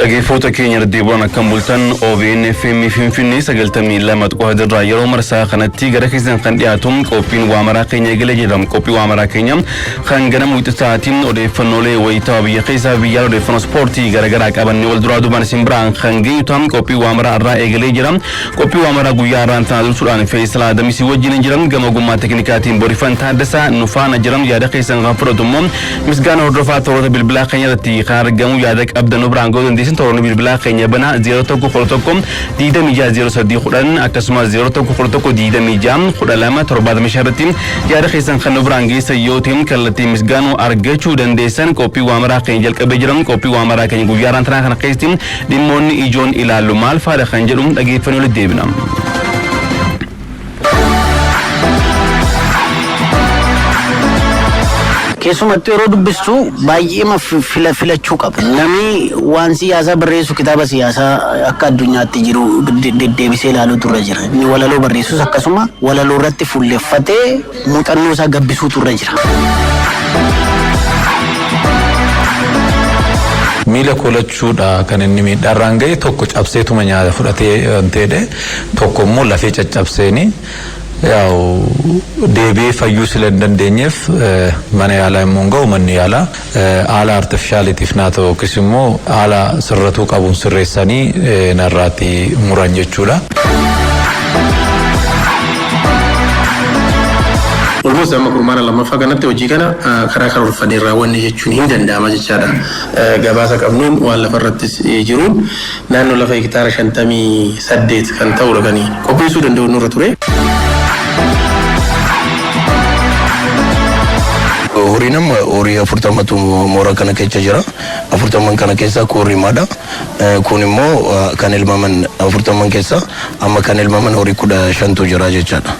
Dhaggeeffattoota keenya deddeebi'uun akkam bultan OBN FM Finfinnee 92.1 irraa yeroo marsaa kanatti gara keessan kan dhiyaatu qophiin waamaraa keenya eegalee jedhama. Qophii waamaraa keenya kan ganama wixataatiin odeeffannoolee wayitaawaa biyya keessaa fi biyyaa odeeffannoo ispoortii garaagaraa qabannee wal duraa duubaan isin biraan kan geenyu ta'a. Qophii waamaraa irraa eegalee jira. Qophii waamaraa guyyaa har'aan tana dursuudhaan Feesal Adamisii wajjin jiran gama ogummaa teknikaatiin Borifan Taaddasaa nu faana jiran yaada keessan kan fudhatu immoo Misgaana hordofaa toorota bilbilaa keenya irratti kan argamu yaada qabdan nu biraan ga'uu dandeessan tooronni bilbilaa keenya banaa 01 11 26 03 10 akkasumas 01 11 26 12 75 irratti yaada keessan kan nu biraan geessan yoo ta'e kallattii misgaanuu argachuu dandeessan qophii waamaraa keenya jalqabee jiran qophii waamaraa keenya guyyaa har'aan tanaa kana keessatti dhimmoonni ijoon ilaallu maal faadha kan jedhu dhageeffannoo walitti deebina. Keessumattuu yeroo dubbistu baay'eema fila filachuu qaba. Namni waan siyaasaa barreessu kitaaba siyaasaa akka addunyaatti jiru deddeebisee ilaaluutu irra jira. Inni walaloo barreessus akkasuma walaloo irratti fuulleffatee muuxannoo isaa gabbisuutu irra jira. Miila koo lachuudha kan inni miidhaarraan ga'e tokko cabseetuma nyaata fudhatee wanteedhe tokko immoo lafee caccabseeni yaa'u deebi'ee fayyuu sila hin dandeenyeef mana yaalaa immoo hin ga'u manni yaalaa haala artifishaaliitiif naa ta'u yookiis immoo haala sirratuu qabuun sirreessanii narraatti muran jechuudha. Almost amma kurmaana lammaffaa kanatti hojii kana karaa karoorfanneen raawwanne jechuun hin danda'ama jechaadha. Gabaasa qabnuun waan lafarrattis jiruun naannoo lafa hektaara 58 kan ta'udha kan qopheessuu danda'u nurra ture. Horiin amma horii afurtamatu moora kana keessa jira. Afurtaman kana keessa kun rimaadha. Kun immoo kan elmaman afurtaman keessa amma kan elmaman horii 15tu jira jechaadha.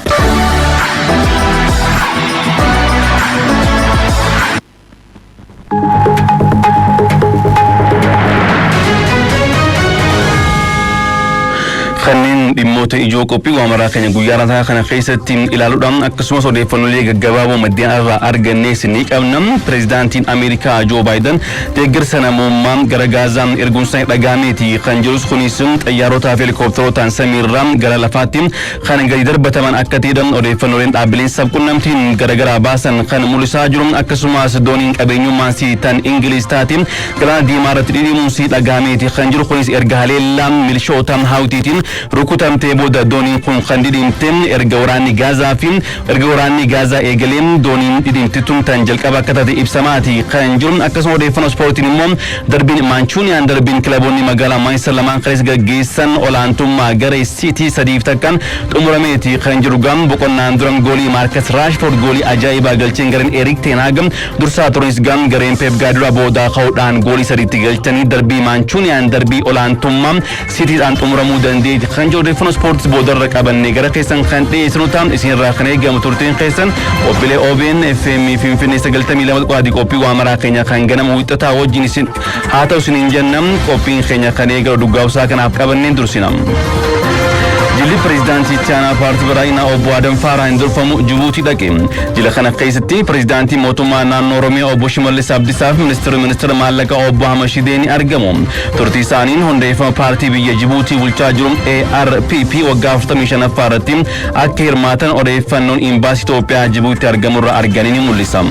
Kanneen dhimmoota ijoo qophii waamaraa keenya guyyaa har'aa kana keessatti ilaaluudhaan akkasumas odeeffannoolee gaggabaaboo maddeen irraa argannees ni qabna. Pireezidaantiin Ameerikaa Joo Baayiden deeggarsa namoomaa gara Gaazaa erguun isaanii dhaga'ameeti kan jirus kunis xayyaarotaa fi helikoophterootaan samiirraa gara lafaatti kan gadi darbataman akka ta'edha odeeffannooleen dhaabbileen sabqunnamtiin garaagaraa baasan kan mul'isaa jiru akkasumas dooniin qabeenyummaan sii tan Ingiliz taate galaana diimaa irratti dhidhimuun sii dhaga'ameeti kan jiru kunis erga haleellaa milishoota Haawutiitiin rukutamtee booda dooniin kun kan dhidhimte erga waraanni Gaazaa fi erga waraanni Gaazaa eegalee dooniin dhidhimte tun tan jalqaba akka taate ibsamaati kan jiru akkasuma odeeffannoo ispoortiin immoo darbiin Maanchuuniyaan darbiin kilaboonni magaalaa Maanchister lamaan kaleessa gaggeessan olaantummaa garee Siitii 3-1 xumurameeti kan jiru gam boqonnaan duran goolii Maarkas Raashfoord goolii ajaa'ibaa galcheen gareen Eriik Teen Haag dursaa turanis gam gareen Peep Gaardiola boodaa ka'uudhaan goolii sadiitti galchanii darbii Maanchuuniyaan darbii olaantummaa Siitiidhaan xumuramuu dandeetti kan jiru odeeffannoo ispoortis boodarra qabannee gara keessan kan dhiyeessinu ta'a isinirraa kan eegamu turtiin keessan qophiilee OBN FM Finfinnee 92.3 qophii waamaraa keenya kan ganama wixataa wajjin isin haa ta'u isiniin jenna qophiin keenya kan eegalu duggaabsaa kanaaf qabanneen dursina. Jilli pireezidaantii itti aanaa paartii badhaadhinaa obbo Adam Faaraahin durfamu Jibuutii dhaqe. Jila kana keessatti pireezidaantii mootummaa naannoo Oromiyaa obbo Shimallis Abdiisaa fi ministeerri ministeera maallaqaa obbo Ahmad Shidee ni argamu. Turtii isaaniin hundeeffama paartii biyya Jibuutii bulchaa jiru ARPP waggaa 45ffaa irratti akka hirmaatan odeeffannoon Imbaasii Itoophiyaa Jibuutti argamurraa arganii ni mul'isa.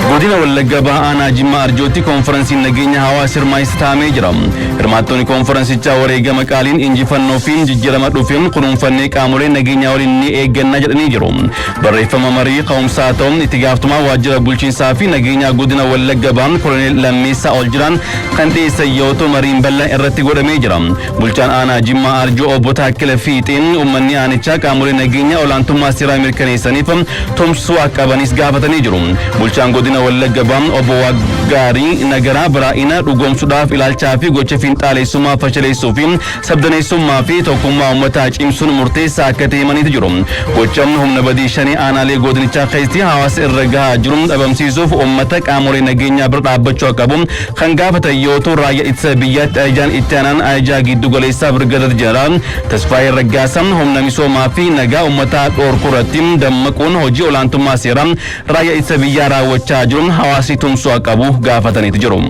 Godina Wallagga Bahaa Aanaa Jimmaa Arjootti koonfaransiin nageenya hawaasa hirmaachise taa'amee jira. Hirmaattonni koonfaransichaa wareegama qaaliin injifannoo fi jijjiirama dhufe kunuunfannee qaamolee nageenyaa waliin ni eegganna jedhanii jiru. Barreeffama marii ka'umsaa ta'uun itti gaafatamaa waajjira bulchiinsaa fi nageenyaa godina Wallagga Bahaa Koloneel Lammeessaa Oljiraan kan dhiyeessan yoo ta'u mariin bal'aan irratti godhamee jira. Bulchaan aanaa Jimmaa Arjoo obbo Taakkila Fiixeen uummanni aanichaa qaamolee nageenyaa olaantummaa seeraa mirkaneessaniif tumsuu akka qabanis gaafatanii jiru. Bulchaan godina Wallagga Bahaa obbo Waaqgaarii Nagaraa baraa'ina dhugoomsuudhaaf ilaalchaa fi gocha fiinxaaleessummaa fashaleessuu fi sabdaneessummaa fi tokkummaa uummataa cimsuun murteessaa akka ta'e himaniitu jiru. Gocha humna badii shanee aanaalee godinichaa keessatti hawaasa irra gahaa jiru dhabamsiisuuf uummata qaamolee nageenyaa bira dhaabbachuu akka qabu kan gaafatan yoo ta'u raayyaa ittisa biyyaatti ajajaan itti aanaan ajajaa giddu galeessaa Birgaadar Jeneraal Tasfaayee Raggaasaa humna misoomaa fi nagaa uummataa dhoorkuu irratti dammaquun hojii olaantummaa seeraa raayyaa ittisa biyyaa raawwachaa jiru hawaasni tumsuu akka qabu gaafataniitu jiru.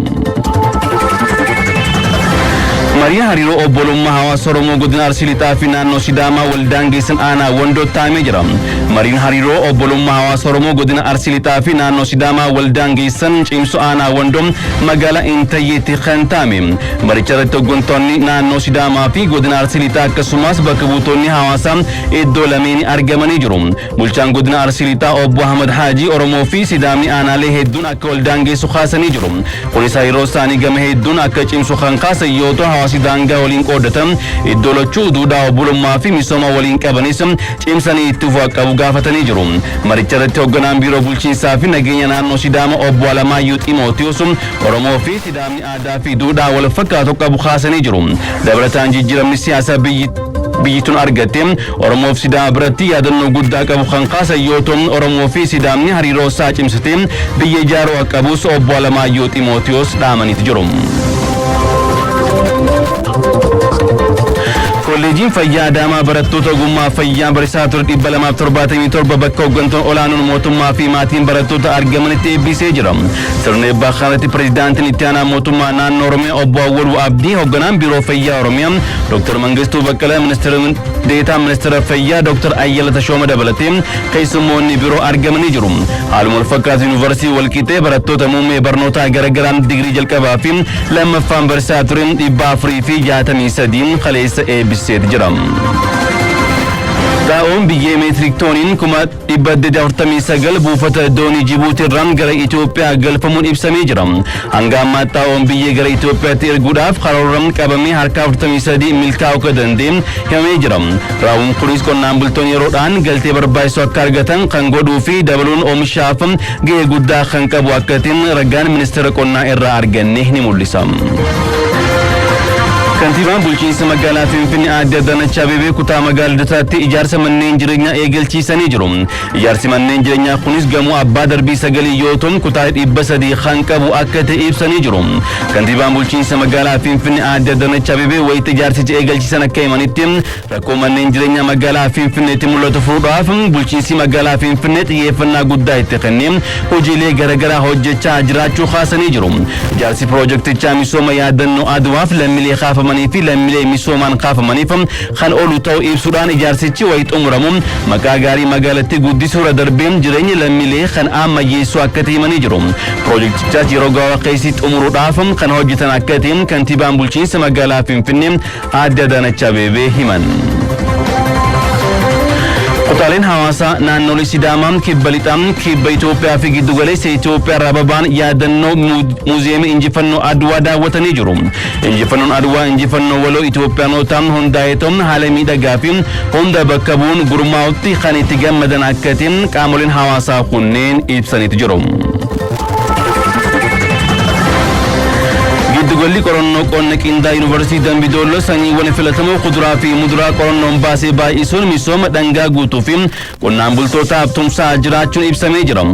Mariin hariiroo obbolummaa hawaasa Oromoo godina Arsii Lixaa fi naannoo Sidaamaa waldaan geessan aanaa Wandoo taa'amee jira. Mariin hariiroo obbolummaa hawaasa Oromoo godina Arsii Lixaa fi naannoo Sidaamaa waldaan geessan cimsu aanaa Wandoo magaalaa Intayyeetti kan taa'ame. Maricha irratti hooggantoonni naannoo Sidaamaa fi godina Arsii Lixaa akkasumas bakka buutonni hawaasaa iddoo lameen argamanii jiru. Bulchaan godina Arsii Lixaa obbo Ahmad Haajii Oromoo fi Sidaamni aanaalee hedduun akka waldaan geessu kaasanii jiru. Kunis hariiroo isaanii gama hedduun akka cimsu kan kaasan yoo ta'u, hawaasi daangaa waliin qooddatan iddoo lachuu duudhaa obbolummaa fi misooma waliin qabanis cimsanii itti fufuu qabu gaafatanii jiru. Maricha irratti hoogganaan biiroo bulchiinsaa fi nageenya naannoo Sidaama obbo Alamaayyoo Ximootiyoos Oromoo fi Sidaamni aadaa fi duudhaa wal fakkaatu qabu kaasanii jiru. Dabalataan jijjiiramni siyaasaa biyyi tun argatte Oromoo fi Sidaama biratti yaadannoo guddaa qabu kan kaasan yoo ta'u, Oromoo fi Sidaamni hariiroo isaa cimsatee biyya ijaaruu akka qabus obbo Alamaayyoo Ximootiyoos dhaamaniiti jiru. Kolleejiin Fayyaa Adaamaa barattoota ogummaa fayyaa barsiisaa ture 277 bakka hooggantoonni olaanoon mootummaa fi maatiin barattoota argamanitti eebbisee jira. Sirna eebbaa kanatti pirezidaantiin itti aanaa mootummaa naannoo Oromiyaa obbo Awwaluu Abdii, hoogganaan biiroo fayyaa Oromiyaa Dr. Mangistuu Baqqalaa, ministeera deetaa ministeera fayyaa Dr. Ayyala Tashooma dabalatee keessummoonni biroo argamanii jiru. Haaluma wal fakkaatu yuunivarsiitii Walqixxee barattoota muummee barnootaa garaagaraan digirii jalqabaa fi lammaffaan barsiisaa ture 463 kaleessa eebbiseet jira. Xaa'oon biyyee meetirik tooniin 849,000 buufata doonii Jibuutii irraan gara Itoophiyaa galfamuun ibsamee jira. Hanga ammaatti xaa'oon biyyee gara Itoophiyaatti erguudhaaf karoora qabamee harka 43 milkaa'uu akka danda'e himamee jira. Raawwuun kunis qonnaan bultoonni yeroodhaan galtee barbaachisu akka argatan kan godhuu fi dabaluun oomishaaf gahee guddaa kan qabu akka ta'e ragaan ministeera qonnaa irraa arganne ni mul'isa. Kantiibaan bulchiinsa magaalaa Finfinnee Aadde Adaanach Abeebee kutaa magaalaa Lidataatti ijaarsa manneen jireenyaa eegalchiisanii jiru. Ijaarsi manneen jireenyaa kunis gamoo abbaa darbii 9 yoo ta'u, kutaa 300 kan qabu akka ta'e ibsanii jiru. Kantiibaan bulchiinsa magaalaa Finfinnee Aadde Adaanach Abeebee wayita ijaarsicha eegalchiisan akka himanitti, rakkoo manneen jireenyaa magaalaa Finfinneetti mul'atu furuudhaaf bulchiinsi magaalaa Finfinnee xiyyeeffannaa guddaa itti kennee hojiilee garaagaraa hojjechaa jiraachuu kaasanii jiru. Ijaarsi piroojeektichaa misooma yaadannoo Adwaaf lammiilee kaafamanii fi lammiilee misoomaan kaafamaniif kan oolu ta'uu ibsuudhaan, ijaarsichi wayii xumuramu maqaa gaarii magaalattii guddisuu irra darbee jireenya lammiilee kan ammayyeessuu akka ta'e himanii jiru. Piroojeektichaas yeroo gabaabaa keessatti xumuruudhaaf kan hojjetan akka ta'e kantiibaan bulchiinsa magaalaa Finfinnee Aadde Adaanach Abeebee himan. Kutaaleen hawaasaa naannolee Sidaamaa, Kibba Lixaa, Kibba Itoophiyaa fi Giddugaleessa Itoophiyaa irraa baba'an yaadannoo muuziyeemii injifannoo Adwaa daawwatanii jiru. Injifannoon Adwaa injifannoo waloo Itoophiyaanotaa hundaa'ee haala miidhagaa fi hunda bakka bu'uun gurmaa'utti kan itti gammadan akka ta'e qaamoleen hawaasaa kunneen ibsaniitu jiru. Giddugalli qorannoo qonna qindaa Yuunivarsiitii Dambi Doolloo sanyiiwwan filatamoo kuduraa fi muduraa qorannoon baasee baay'isuun misooma dhangaa guutuu fi qonnaan bultootaaf tumsaa jiraachuun ibsamee jira.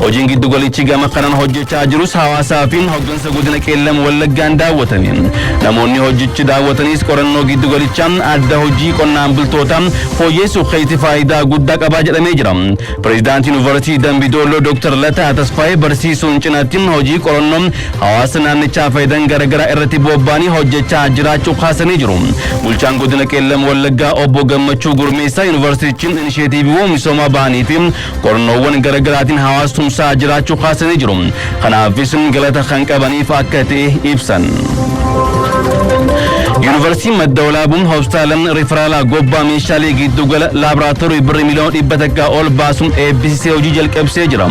Hojiin giddugalichi gama kanaan hojjechaa jirus hawaasaa fi hooggansa godina Qeellam Wallaggaan daawwatame. Namoonni hojichi daawwatanis qorannoo giddugalichaa adda hojii qonnaan bultootaa fooyyessuu keessatti faayidaa guddaa qabaa jedhamee jira. Pireezidaantii Yuunivarsiitii Dambi Doolloo Dr. Lataa Tasfaayee barsiisuun cinaatti hojii qorannoo hawaasa naannichaa fayyadan garaagaraa irratti bobba'anii hojjechaa jiraachuu kaasanii jiru. Bulchaan godina Qeellam Wallaggaa obbo Gammachuu Gurmeessaa yuunivarsiitichi inisheetiiviiwwan misoomaa bahanii fi qorannoowwan garaagaraatiin hawaasa tumsaa jiraachuu kaasanii jiru. Kanaafis galata kan qabaniif akka ta'e ibsan. Yuunivarsiitiin Madda Walaabuun hospitaala riferaalaa Gobbaa meeshaalee giddugala laaboraatoorii birrii miliyoona 100 ol baasuun eebbisisee hojii jalqabsee jira.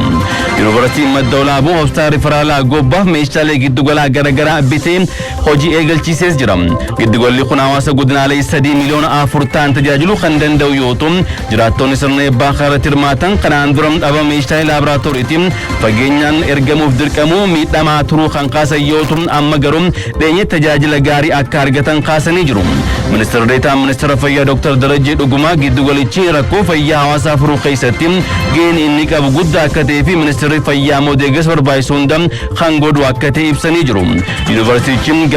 Yuunivarsiitiin Madda Walaabuu hospitaala riferaalaa Gobbaaf meeshaalee giddugalaa garaagaraa bitee hojii eegalchiisees jira. Giddugalli kun hawaasa godinaalee 3 miliyoona 4 ta'an tajaajiluu kan danda'u yoo ta'u, jiraattonni sirna eebbaa kanarratti hirmaatan kanaan dura dhaba meeshaalee laaboraatooriitiin fageenyaan ergamuuf dirqamuu miidhamaa turuu kan kaasan yoo ta'u, amma garuu dhiyeenyatti tajaajila gaarii akka argatan kaasanii jiru. Ministeera Deetaan Ministeera Fayyaa Dr. Darajjee Dhugumaa giddugalichi rakkoo fayyaa hawaasaa furuu keessatti gaheen inni qabu guddaa akka ta'ee fi ministeerri fayyaa immoo deeggarsa barbaachisu hunda kan godhu akka ta'e ibsanii jiru. Yuunivarsiitichi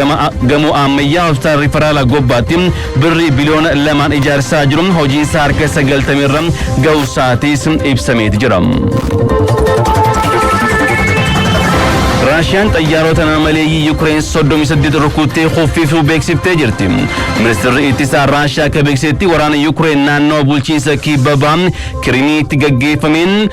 gamoo ammayyaa hospitaala riferaalaa Gobbaatti birrii biliyoona 2n ijaarsaa jiru hojiinsaa harka 90rra ga'uusaatiis ibsameeti jira. Raashiyaan xayyaarota namaleeyyii Yukireen 38 rukuttee kuffisuu beeksiftee jirti. Ministeerri ittisaa Raashiyaa akka beeksisetti, waraana Yukireen naannoo bulchiinsa kibba bahaa Kiriimiitti gaggeeffameen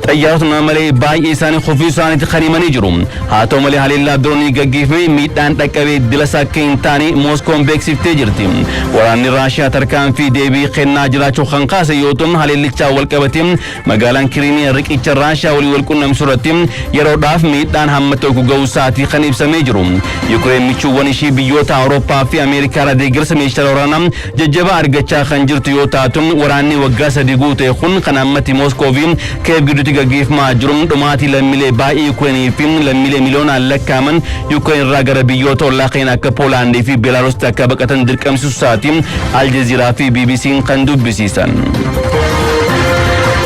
xayyaarota namalee baay'ee isaanii kuffisuu isaaniitti kan himanii jiru. Haa ta'u malee, haleellaa diroonii gaggeeffame miidhaan dhaqqabee dilasa akka hin taane Mooskoon beeksiftee jirti. Waraanni Raashiyaa tarkaanfii deebii kennaa jiraachuu kan kaase yoo ta'u, haleellichaa wal qabatee magaalaan Kiriimii riqicha Raashiyaa walii wal qunnamsiisu irratti yeroodhaaf miidhaan hamma tokko ga'uu isaatii kan ibsamee jiru. Yukireen michuuwwan ishii biyyoota Awurooppaa fi Ameerikaa irraa deeggarsa meeshaalee waraanaa jajjabaa argachaa kan jirtu yoo taatu, waraanni waggaa 3 guute kun kan ammatti Mooskoo fi Keev gidduutti gaggeeffamaa jiru dhumaatii lammiilee baay'ee Yukireenii fi lammiilee miliyoonaan lakkaa'aman Yukireen irraa gara biyyoota ollaa kanneen akka Poolaandii fi Beelaarusitti akka baqatan dirqamsiisuu isaatii Aljeziiraa fi BBC'n kan dubbisiisan.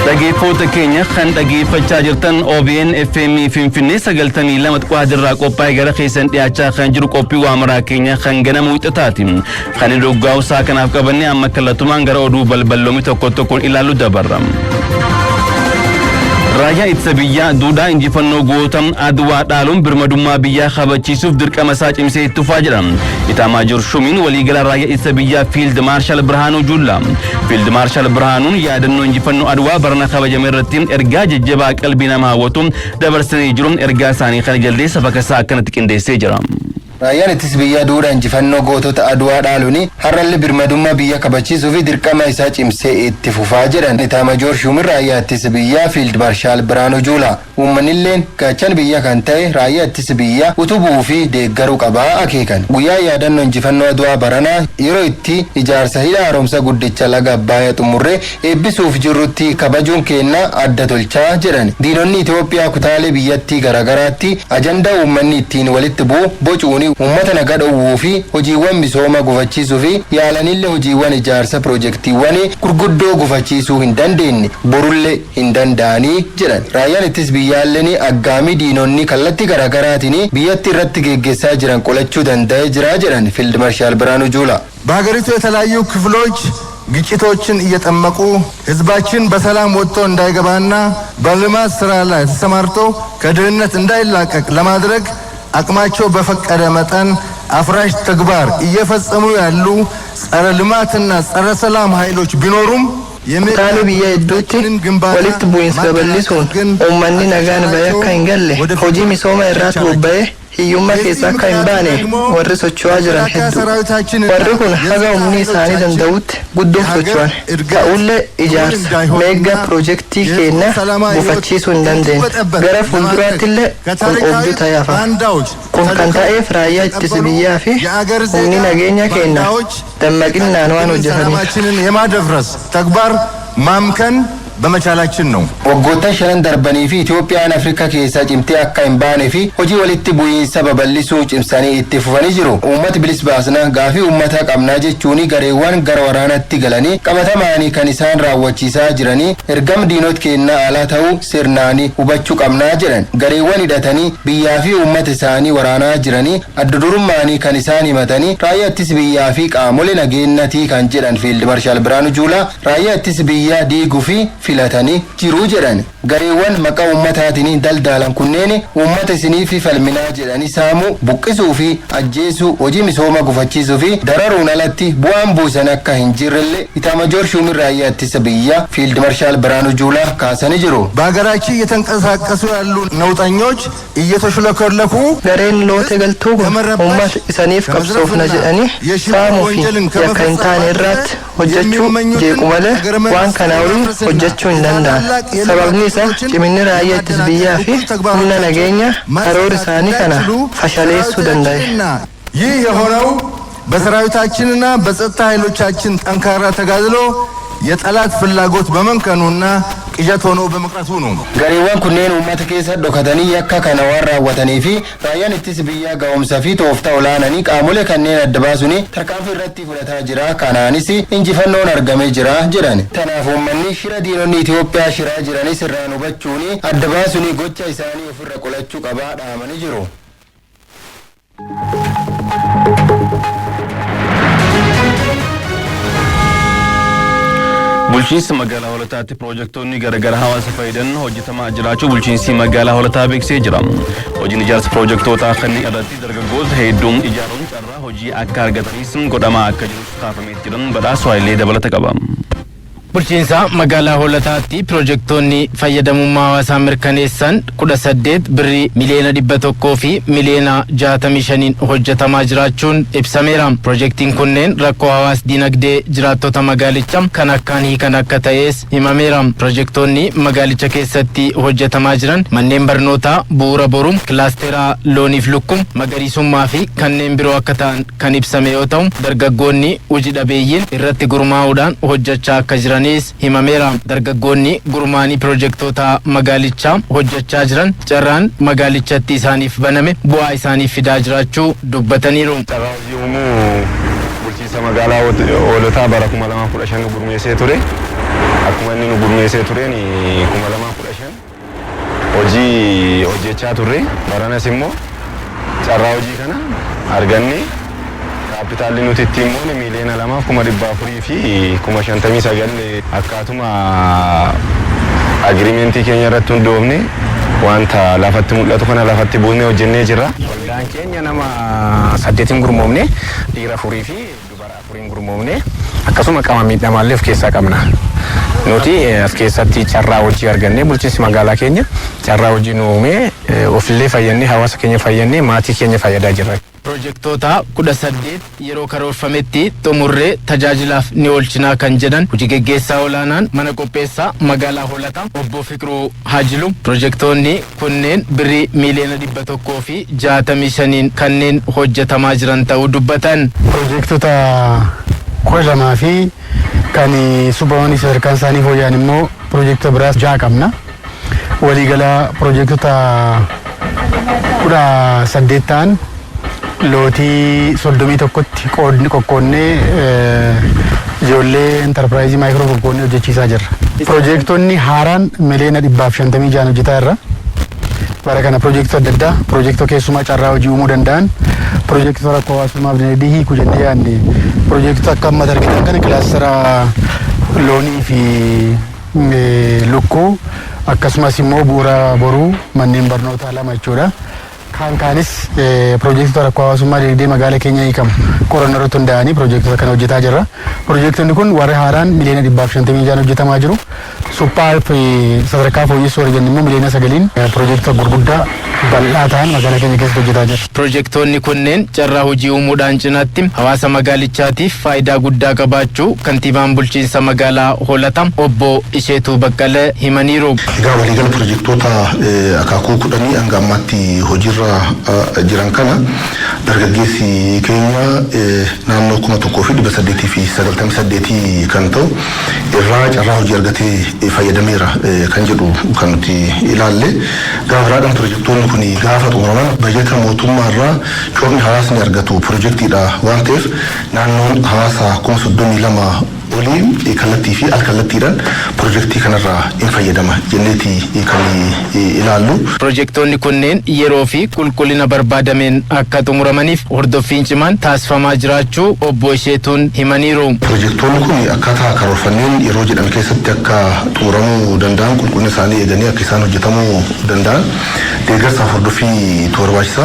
Dhageeffattoota keenya, kan dhageeffachaa jirtan OBN FM Finfinnee 92.3 irraa qophaa'ee gara keessan dhiyaachaa kan jiru qophii waamaraa keenya kan ganama Wixataati. Kan dhuggaa'usaa kanaaf qabannee amma kallattumaan gara oduu balballoomii tokko tokkoon ilaallu dabarra. Raayyaan ittisa biyyaa duudhaa injifannoo goota Adwaa dhaaluun birmadummaa biyyaa kabachiisuuf dirqama isaa cimsee itti fufaa jira. Itaamaajoor Shuumiin waliigala raayyaa ittisa biyyaa Fiild Maarshaal Birhaanuu Juullaa. Fiild Maarshaal Birhaanuun yaadannoo injifannoo Adwaa barana kabajame irratti ergaa jajjabaa qalbii nama hawwatu dabarsanii jiru. Ergaa isaanii kana jaldeessa bakka akkanatti qindeessee jira. Raayyaan ittisa biyyaa duudhaa injifannoo gootota Aduwaa dhaaluun har'allee birmadummaa biyya kabachiisuu fi dirqama isaa cimsee itti fufaa jedhan Itaamajoor Shuumiin raayyaa ittisa biyyaa Fiild Maarshaal Biraanuu Juulaa. Uummanilleen gaachan biyya kan ta'e raayyaa ittisa biyyaa utubuu fi deeggaruu qabaa akeekan. Guyyaa yaadannoo injifannoo Aduwaa baranaa yeroo itti ijaarsa hidha haaromsa guddicha laga Abbaayyaa xumurree eebbisuuf jirrutti kabajuun keenna adda tolchaa jedhan. Diinonni Itoophiyaa kutaalee biyyattii garaagaraatti ajandaa uummanni ittiin walitti bu'u bocuun uummata nagaa dhowwuu fi hojiiwwan misooma gufachiisuu fi yaalanillee hojiiwwan ijaarsa piroojeektiiwwan gurguddoo gufachiisuu hin dandeenye, borullee hin danda'anii jedhan. Raayyaan ittis biyyaalleen aggaamii diinonni kallattii garaagaraatiin biyyatti irratti geggeessaa jiran qolachuu danda'ee jira jedhan Fiild Marshaal Biraanuu Juulaa. በሀገሪቱ የተለያዩ ክፍሎች ግጭቶችን እየጠመቁ ህዝባችን በሰላም ወጥቶ እንዳይገባና በልማት ስራ ላይ ተሰማርቶ ከድህነት እንዳይላቀቅ ለማድረግ አቅማቸው በፈቀደ መጠን አፍራሽ ተግባር እየፈጸሙ ያሉ ጸረ ልማትና ጸረ ሰላም ኃይሎች ቢኖሩም Kutaalee biyya hedduutti walitti bu'iinsa babal'isuun uummanni nagaan bahee akka hin galle, hojii misooma irratti bobba'ee hiyyummaa keessa akka hin baane warri socho'aa jiran hedduu. Warri kun haga humni isaanii danda'utti guddoof socho'an. Ta'ullee ijaarsa meeggaa piroojeektii keenya gufachiisuu hin dandeenye. Gara fuulduraattillee kun obduu ta'ee hafa. Kun kan ta'eef raayyaa ittisa biyyaa fi humni nageenya keenya dammaqinnaan waan hojjetaniif. ሰላማችንን የማደፍረስ ተግባር ማምከን በመቻላችን ነው። Waggoottan shanan darbanii fi Itoophiyaan Afrikaa keessaa cimtee akka hin baane fi hojii walitti bu'iinsa babal'isuu cimsanii itti fufanii jiru. Uummati bilis baasna, gaafii uummataa qabnaa jechuun gareewwan gara waraanatti galanii qabatamaanii kan isaan raawwachiisaa jiranii ergama diinota kennaa alaa ta'uu sirnaanii hubachuu qabnaa jedhan. Gareewwan hidhatanii biyyaa fi uummata isaanii waraanaa jiranii adda durummaanii kan isaan himatanii raayyaa ittisa biyyaa fi qaamolee nageenyatii kan jedhan Fiild Marshaal Biraanuu Juulaa, raayyaa ittisa biyyaa diiguu fi filatanii jiru jedhan. Gareewwan maqaa uummataatiin daldalan kunneen uummata isinii fi falminaa jedhanii saamuu, buqqisuu fi ajjeesuu, hojii misooma gufachiisuu fi dararuun alatti bu'aan buusan akka hin jirrellee Itaamajoor Shuumiin raayyaa ittisa biyyaa Fiild Marshaal Biraanuu Juulaa kaasanii jiru. በሀገራችን እየተንቀሳቀሱ ያሉ ነውጠኞች እየተሽለከለኩ Gareen lootee galtuu kun uummata isaniif qabsoofna jedhanii saamuu fi yakka hin taane irratti hojjechuu jeequ malee waan kana olii hojjechuu hin danda'an. Sababni isaa ciminni raayyaa ittisa biyyaa fi humna nageenya karoora isaanii kana fashaleessuu danda'e. ይህ የሆነው በሰራዊታችንና በጸጥታ ኃይሎቻችን ጠንካራ ተጋድሎ የጠላት ፍላጎት በመምከኑና ቅዠት ሆኖ በመቅረቱ ነው። Gareewwan kunneen uummata keessa dhokatanii yakka kana waan raawwatanii fi raayyaan ittisa biyyaa ga'umsa fi tooftaa olaananii qaamolee kanneen adda baasuun tarkaanfii irratti fudhataa jira. Kanaanis injifannoon argamee jira jedhan. Kanaaf uummanni shira diinonni Itoophiyaa shiraa jiranis irraan hubachuun adda baasuun gocha isaanii ofirra qolachuu qabaa dhaamanii jiru. Bulchiinsa magaalaa Hoolataatti piroojektonni garaagaraa hawaasa fayyadan hojjetamaa jiraachuu bulchiinsi magaalaa Hoolataa beeksisee jira. Hojiin ijaarsa piroojektootaa kanneen irratti dargaggoota hedduun ijaaruun carraa hojii akka argatanis godhamaa akka jirus kaafamee jiran. Badhaasa Haayilee dabalata qaba. Bulchiinsa magaalaa Hoolataatti piroojektonni fayyadamummaa hawaasaa mirkaneessan 18 birrii 165,000,000 hojjetamaa jiraachuun ibsameera. Piroojeektiin kunneen rakkoo hawaas dinagdee jiraattota magaalichaa kan akkaan hiikan akka ta'es himameera. Piroojektonni magaalicha keessatti hojjetamaa jiran manneen barnootaa bu'uura boruu, kilaasteraa looniif lukkuu, magariisummaa fi kanneen biroo akka ta'an kan ibsame yoo ta'u, dargaggoonni hojii dhabeeyyiin irratti gurmaa'uudhaan hojjechaa akka jiranis himameera. Dargaggoonni gurmaanii piroojektota magaalichaa hojjechaa jiran carraan magaalichatti isaaniif baname bu'aa isaaniif fidaa jiraachuu dubbataniiru. Carraa hojii uumuu bulchiinsa magaalaa Hoolotaa bara 2015 nu gurmeessee ture. Akkuma inni nu gurmeessee tureen 2015 hojii hojjechaa turre. Baranas immoo carraa hojii kana arganne, kaapitaalli nuti ittiin moone 2,459,000. Akkaatuma agreement keenya irratti hundoofne wanta lafatti mul'atu kana lafatti buusnee hojjennee jirra. Waldaan keenya nama saddeetiin gurmoomne, dhiira afurii fi dubara afuriin gurmoomne, akkasuma qaama miidhamaallee of keessaa qabna. Nuti as keessatti carraa hojii argannee, bulchiinsi magaalaa keenya carraa hojii nu uumee, ofillee fayyannee, hawaasa keenya fayyannee, maatii keenya fayyadaa jirra. Piroojektota 18 yeroo karoorfametti xumurree tajaajilaaf ni oolchinaa kan jedhan hojii geggeessaa olaanaan mana qopheessaa magaalaa Hoolataa obbo Fiqiruu Haajilu, piroojektonni kunneen birrii 165,000,000 kanneen hojjetamaa jiran ta'uu dubbatan. Piroojektota 12 fi kan suphamanii sadarkaan isaanii fooyya'an immoo piroojektota biraas ja'a qabna. Waliigala piroojektota 18 ta'an lootii 31tti qoodni qoqqoonnee ijoollee enterprise micro qoqqoonnee hojjechiisaa jirra. Piroojektonni haaraan 156,000,000 hojjetaa jirra. Bara kana piroojektota adda addaa, piroojektota keessumaa carraa hojii uumuu danda'an, piroojektota rakkoo hawaasummaaf dinagdee hiikuu jennee yaadne, piroojektota akka ammatti argitan kana kilaastera loonii fi lukkuu, akkasumas immoo bu'uura boruu manneen barnootaa lama jechuudha. Kaan kaanis piroojektota rakkoo hawaasummaa dinagdee magaalaa keenya hiikamu qorannoo irratti hundaa'anii piroojektota kana hojjetaa jirra. Piroojektonni kun warri haaraan 156,000,000 hojjetamaa jiru. Suphaa fi sadarkaa fooyyessuu warri jennu immoo 9,000,000 piroojektota gurguddaa bal'aa ta'an magaalaa keenya keessatti hojjetaa jirra. Piroojektonni kunneen carraa hojii uumuudhaan cinaatti hawaasa magaalichaatiif faayidaa guddaa qabaachuu kantiibaan bulchiinsa magaalaa Hoolataa obbo Isheetuu Baqqalee himaniiru. Egaa waliigala piroojektota akaakuu 10 hanga ammaatti hojiirra jiran kana dargaggeessi keenya naannoo 1898 kan ta'u irraa carraa hojii argatee fayyadameera kan jedhu kan nuti ilaalle. Gaafa biraadhaan piroojektonni kun gaafa xumuraman bajeta mootummaa irraa coomni hawaasni argatu piroojeektiidha waan ta'eef, naannoon hawaasa 32,000 olii kallattii fi alkallattiidhaan piroojeektii kanarraa hin fayyadama jenneeti kan ilaallu. Piroojektonni kunneen yeroo fi qulqullina barbaadameen akka xumuramaniif hordoffiin cimaan taasifamaa jiraachuu obbo Isheetuun himaniiru. Piroojektonni kun akkaataa karoorfanneen yeroo jedhame keessatti akka xumuramuu danda'an, qulqullina isaanii eeganii akka isaan hojjetamuu danda'an deeggarsaaf hordoffii barbaachisa.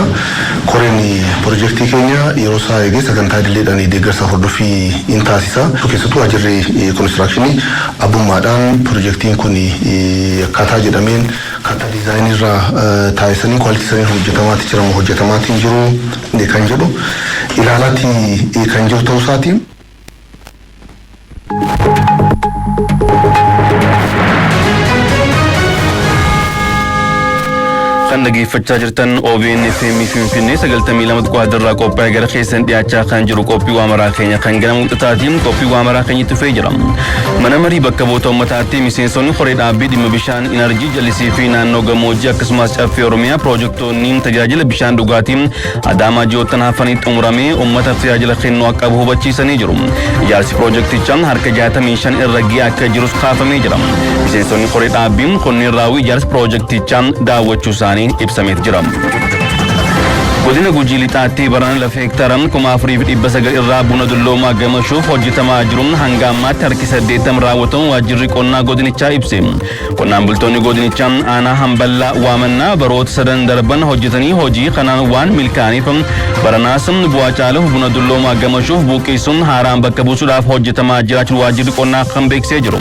Koreen piroojeektii keenya yeroo isaa eegee sagantaa idileedhaan deeggarsaaf hordoffii hin taasisa. Keessattuu waajjirri konistiraakshinii abbummaadhaan piroojeektiin kun akkaataa jedhameen, akkaataa diizaayinii irraa taasisanii, quality sanii hojjetamaatti jiramu hojjetamaatiin jiru kan jedhu ilaalaatti kan jiru ta'uu isaati. Kan dhaggeeffachaa jirtan OBN FM Finfinnee 92.4 irraa qophaa'ee gara keessan dhiyaachaa kan jiru qophii waamaraa keenya kan ganama Wixataatiin. Qophii waamaraa keenya itti fufee jira. Mana marii bakka bu'oota uummataatti miseensonni koree dhaabbii dhimma bishaan, inerjii, jallisii fi naannoo gammoojjii akkasumas caffee Oromiyaa piroojektonni tajaajila bishaan dhugaatii Adaamaa ji'oottan hafanii xumuramee uummataaf tajaajila kennuu akka qabu hubachiisanii jiru. Ijaarsi piroojeektichaa harka 65 irra ga'ee akka jirus kaafamee jira. Miseensonni koree dhaabbii kunneen raawwii ijaarsa piroojeektichaa daawwachuu isaanii ibsameet jira. Godina Gujii Lixaatti barana lafa hektaara 4,900 irraa buna dulloomaa gamashuuf hojjetamaa jiruun hanga ammaatti harki 80 raawwatamu waajjirri qonnaa godinichaa ibse. Qonnaan bultoonni godinichaa aanaa Hamballaa Waamannaa baroota sadan darban hojjetanii hojii kanaan waan milkaa'aniif, baranaas bu'aa caaluuf buna dulloomaa gamashuuf buqqisuun haaraan bakka buusuudhaaf hojjetamaa jiraachuun waajjirri qonnaa kan beeksisee jiru.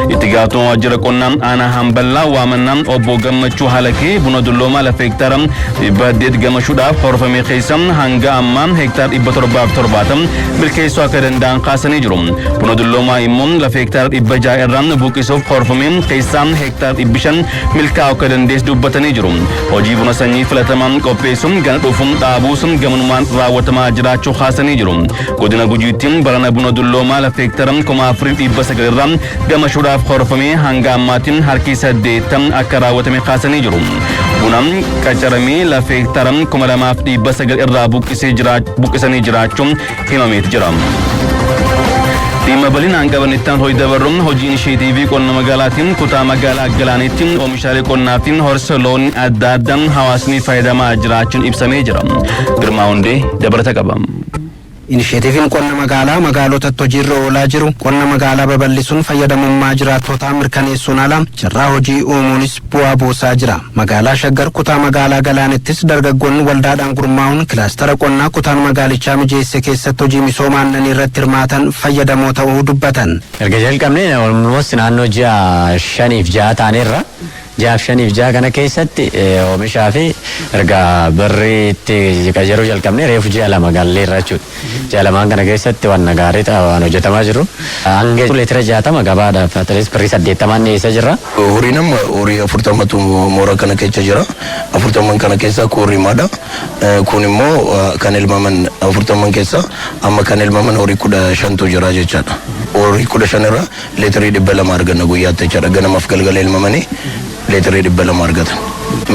Itti gaafatamaa waajjira qonnaa aanaa Hamballaa Waamannaa obbo Gammachuu Halakee, buna dulloomaa lafa hektaara 800 gamashuudhaaf horfame keessa hanga ammaa hektaara 770 milkeessuu akka danda'an kaasanii jiru. Buna dulloomaa immoo lafa hektaara 600 irraa buqqisuuf horfame keessaa hektaara 500 milkaa'uu akka dandeessu dubbatanii jiru. Hojii buna sanyii filatamaa qopheessuun gana dhufuun dhaabuus gamanumaan raawwatamaa jiraachuu kaasanii jiru. Godina Gujiitti barana buna dulloomaa lafa hektaara 4,900 irraa gamashuudhaaf horfame hanga ammaatti harki 80 akka raawwatame kaasanii jiru. Buna qacaramee lafa hektaara 2,900 irraa buqqisanii jiraachuun himameet jira. Dhimma bal'inaan qabanittaan hojii dabarruun, hojii inisheetiivii qonna magaalaatiin kutaa magaalaa Galaanitti oomishaalee qonnaa fi horsiisa loon adda addaa hawaasni fayyadamaa jiraachuun ibsamee jira. Girmaa Hundee dabalata qaba. Inisheetiiviin qonna magaalaa magaalotatti hojiirra oolaa jiru qonna magaalaa babal'isuun fayyadamummaa jiraattotaa mirkaneessuun ala carraa hojii uumuunis bu'aa buusaa jira. Magaalaa Shaggar kutaa magaalaa Galaanittis dargaggoonni waldaadhaan gurmaa'uun kilaastara qonnaa kutaan magaalichaa mijeesse keessatti hojii misooma aannanii irratti hirmaatan fayyadamoo ta'uu dubbatan. Erga jalqabnee almost naannoo ji'a 5f 6 taaneerra. Ji'aaf 5f 6 kana keessatti oomishaa fi erga birriitti qayyaruu jalqabnee reefu ji'a 2 galleerra jechuudha. Ji'a 2n kana keessatti waan gaarii waan hojjetamaa jiru. Hanga leetira 60 gabaadhaaf at least birrii 80n dhiyeessaa jirra. Horiin amma horii 40tu moora kana keessa jira. 40n kana keessa kun rimaadha. Kun immoo kan elmaman, 40n keessa amma kan elmaman horii 15tu jira jechaadha. Horii 15 irraa leetirii 200 arganna guyyaatti jechaadha. Ganamaaf galgala elmamanii leetirii 200 argatan.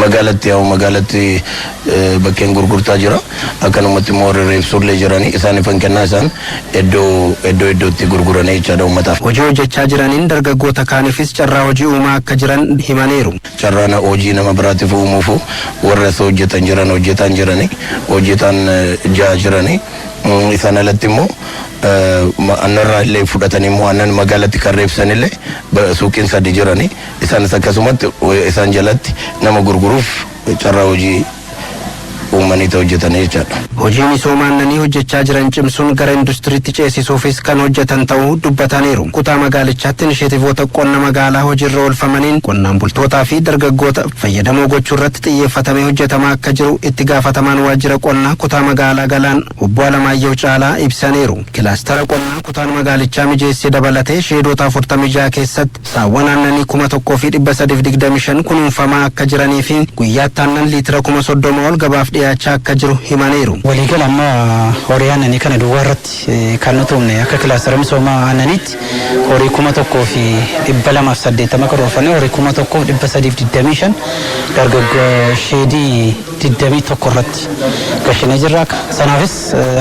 Magaalatti yaa'u, magaalatti bakkeen gurgurtaa jira. Akkanumatti immoo warri reebsuullee jiranii isaaniif kan kennaa, isaan iddoo iddoo iddootti gurguranii jechaadha uummataaf. Hojii hojjechaa jiraniin dargaggoota kaaniifis carraa hojii uumaa akka jiran himaniiru. Carraa hojii nama biraatiif uumuufu warra isa hojjetan jiran, hojjetaan jiranii, hojjetaan ja'a jiranii. Isaan alatti immoo annarraa illee fudhatanii immoo aannan magaalatti kan reebsan illee suuqiin sadi jiranii, isaanis akkasumatti isaan jalatti nama gurguruuf carraa hojii uumanii hojjetanii jechaadha. Hojii misooma aannanii hojjechaa jiran cimsuun gara industiriitti ceesisuufis kan hojjetan ta'uu dubbataniiru. Kutaa magaalichaatti inisheetivoota qonna magaalaa hojiirra oolfamaniin qonnaan bultootaa fi dargaggoota fayyadamoo gochuu irratti xiyyeeffatamee hojjetamaa akka jiru itti gaafatamaan waajjira qonnaa kutaa magaalaa Galaan obbo Alamaayyoo Caalaa ibsaniiru. Kilaastara qonnaa kutaan magaalichaa mijeessee dabalatee sheedota 46 keessatti saawwan aannanii 1,325 kunuunfamaa akka jiranii fi guyyaatti aannan liitira 30,000 ol gabaaf dhiyaachaa akka jiru himaniiru. Waliigala amma horii aannanii kana duwwaa irratti kan nuti uumne akka kilaastara misooma aannaniitti horii 1,280 karoorfannee, horii 1,325 dargaggoo sheedii 21 irratti gashinee jirra. Sanaafis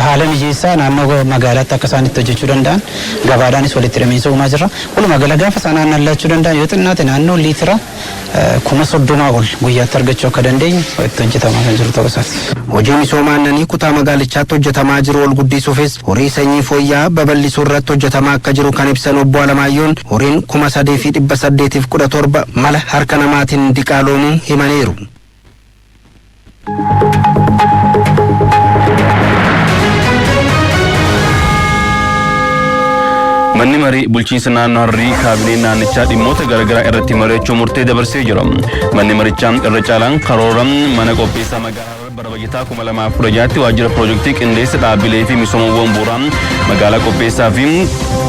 haala mijeessaa naannoo magaalaatti akka isaan itti hojjechuu danda'an gabaadhaanis walitti hidhamiinsa uumaa jirra. Walumaa gala gaafa isaan aannan laachuu danda'an yoo xinnaate naannoo liitira 30,000 ol guyyaatti argachuu akka dandeenyu itti hojjetamaa kan jiru ta'uu isaati. Hojii misooma aannanii kutaa magaalichaatti hojjetamaa jiru ol guddisuufis horii sanyii fooyya'aa babal'isuu irratti hojjetamaa akka jiru kan ibsan obbo Alamaayyuun, horiin 3,817 mala harka namaatiin diqaaloomuu himaniiru. Manni marii bulchiinsa naannoo Harrii kaabinee naannichaa dhimmoota garaagaraa irratti mari'achuu murtee dabarsee jira. Manni marichaa irra caalaan karoora mana qopheessaa magaalaa Harar bara bajataa 2016tti waajjira piroojeektii qindeessa dhaabbilee fi misoomawwan bu'uuraa magaalaa qopheessaa fi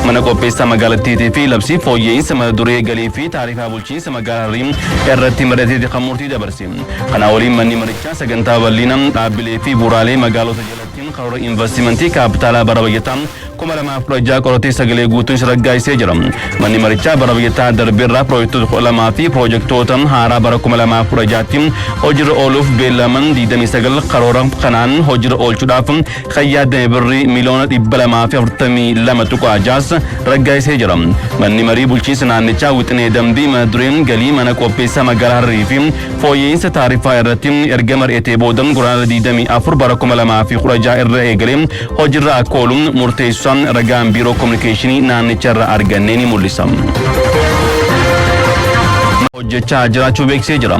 mana qopheessaa magaalattiitii fi labsii fooyya'insa mata duree galii fi taarifaa bulchiinsa magaalaa Harrii irratti mari'ateeti kan murtii dabarse. Kana waliin manni marichaa sagantaa bal'ina dhaabbilee fi bu'uuraalee magaalota jalatti karoora investimentii kaapitaalaa bara bajataa 2016 qoratee sagalee guutuun raggaasisee jira. Manni marichaa bara bajataa darbeerraa piroojektota 12 fi piroojektota haaraa bara 2016tti hojiirra ooluuf beellaman 29 karoora kanaan hojiirra oolchuudhaaf kan yaadame birrii miliyoona 242.6 raggaasisee jira. Manni marii bulchiinsa naannichaa wixinee dambii mana dureen galii mana qopheessaa magaalaa Hararii fi fooyya'insa taarifaa irratti erga mari'atee booda Guraandhala 24 bara 2016 irra eegalee hojiirra akka oolu murteessuusaan ragaan biiroo kominikeeshinii naannicha irraa arganne ni mul'isa. Hojjechaa jiraachuu beeksisee jira.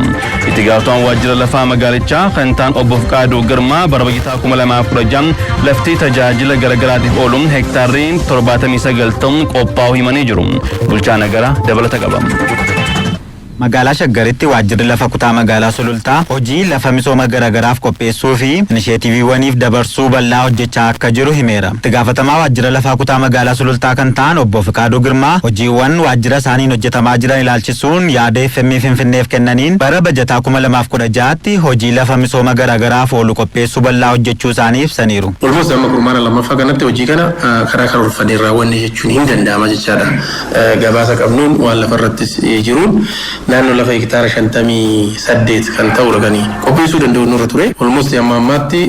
Itti gaafatamaan waajjira lafaa magaalichaa kan ta'an obbo Fiqaaduu Girmaa bara bajataa 2016 lafti tajaajila garaagaraatiif oolu hektaarri 79 ta'uun qophaa'uu himanii jiru. Bulchaa Nagaraa dabalata qaba. Magaalaa Shaggaritti waajjirri lafa kutaa magaalaa Sulultaa hojii lafa misooma garaagaraaf qopheessuu fi inisheetiiviiwwaniif dabarsuu bal'aa hojjechaa akka jiru himeera. Itti gaafatamaa waajjira lafaa kutaa magaalaa Sulultaa kan ta'an obbo Fiqaaduu Girmaa hojiiwwan waajjira isaaniin hojjetamaa jiran ilaalchisuun yaada FM Finfinneef kennaniin bara bajataa 2016tti hojii lafa misooma garaagaraaf oolu qopheessuu bal'aa hojjechuu isaanii ibsaniiru. Almost amma kurmaana lammaffaa kanatti hojii kana karaa karoorfanneen raawwanne jechuun hin danda'ama jechaadha. Gabaasa qabnuun waan lafarrattis jiruun naannoo lafa hektaara 58 kan ta'udha kan qopheessuu danda'u nurra ture. Almost amma ammaatti